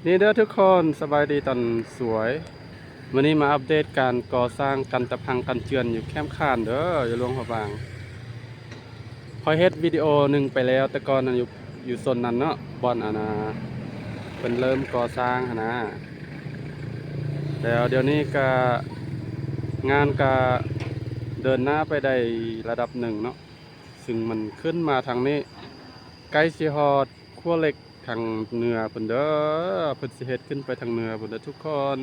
ນີ້ເດີທຸກຄົນ ສະບາຍດີຕອນສວຍ. ມື້ນີ້ມາອັບເດດການກໍ່ສ້າງກັນຕະພັງກັນເຈື່ອນຢູ່ແຄມຄ້ານເດີ ຢູ່ຫຼວງພະບາງ. ຂ້ອຍເຮັດວິດີໂອໜຶ່ງໄປແລ້ວ ແຕ່ກ່ອນນັ້ນຢູ່ ຢູ່ໂຊນນັ້ນເນາະ ບ່ອນອັນນ່າ ເພິ່ນເລີ່ມກໍ່ສ້າງຫັ້ນນະ. ແລ້ວດຽວນີ້ກະ ງານກະເດີນໜ້າໄປໄດ້ລະດັບໜຶ່ງເນາະ ຊຶ່ງມັນຂຶ້ນມາທາງນີ້ ໃກ້ຊິຮອດຂົວເຫຼັກທາງເໜືອພຸ້ນເດີ ເພິ່ນຊິເຮັດຂຶ້ນໄປທາງເໜືອພຸ້ນເດີທຸກຄົນ.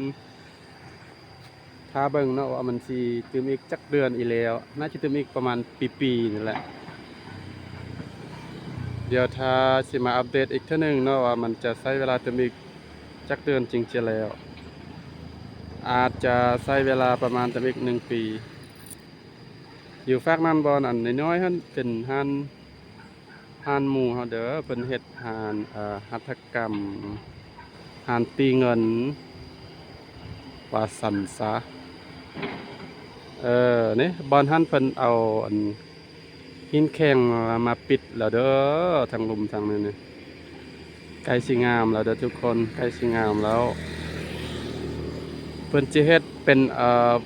ຖ້າເບິ່ງເນາະວ່າມັນຊິຕື່ມອີກຈັກເດືອນອີກແລ້ວ ໜ້າຈະຕື່ມອີກປະມານປີໆນີ້ແຫຼະ. ດຽວຖ້າຊິມາອັບເດດອີກເທື່ອໜຶ່ງເນາະວ່າມັນຈະໃຊ້ເວລາຕື່ມອີກຈັກເດືອນຈຶ່ງຈະແລ້ວ ອາດຈະໃຊ້ເວລາປະມານຕື່ມອີກໜຶ່ງປີ. ຢູ່ຟາກນັ້ນບ່ອນອັນນ້ອຍໆຫັ້ນເປັນຮ້ານ ຮ້ານໝູ່ເຮົາເດີ ເພິ່ນເຮັດຮ້ານ ເອີ ຫັດຖະກຳ ຮ້ານຕີເງິນ ວ່າຊັ້ນຊະ. ເອີ ນີ້ບ່ອນຫັ້ນເພິ່ນເອົາອັນຫີນແຂງມາປິດແລ້ວເດີ ທາງລຸ່ມທາງນີ້ນີ້. ໃກ້ຊິງາມແລ້ວເດີທຸກຄົນ ໃກ້ຊິງາມແລ້ວ. ເພິ່ນຈະເຮັດເປັນ ເອີ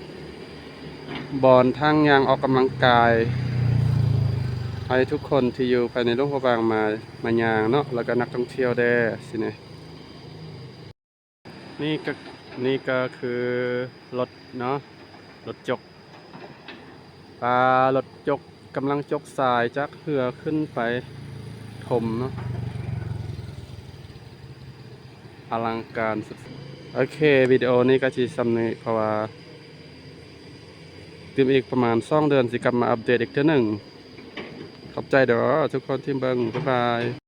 ບ່ອນທາງຍ່າງອອກກຳລັງກາຍ ໃຫ້ທຸກຄົນທີ່ຢູ່ພາຍໃນຫຼວງພະບາງມາ ມາຍ່າງເນາະ ແລ້ວກໍນັກທ່ອງທ່ຽວແດ່ຊີ້ນີ້. ນີ້ກໍ ນີ້ກໍຄືລົດເນາະ ລົດຈົກ ປາລົດຈົກ ກຳລັງຈົກຊາຍຈາກເຮືອຂຶ້ນໄປຖົມເນາະ ອະລັງການສຸດ. ໂອເຄ ວິດີໂອນີ້ກໍຊິສ່ຳນີ້ ເພາະວ່າຕື່ມອີກປະມານສອງເດືອນ ຊິກັບມາອັບເດດອີກເທື່ອໜຶ່ງ. ຂອບໃຈເດີທຸກຄົນທີ່ເບິ່ງ ບາຍບາຍ.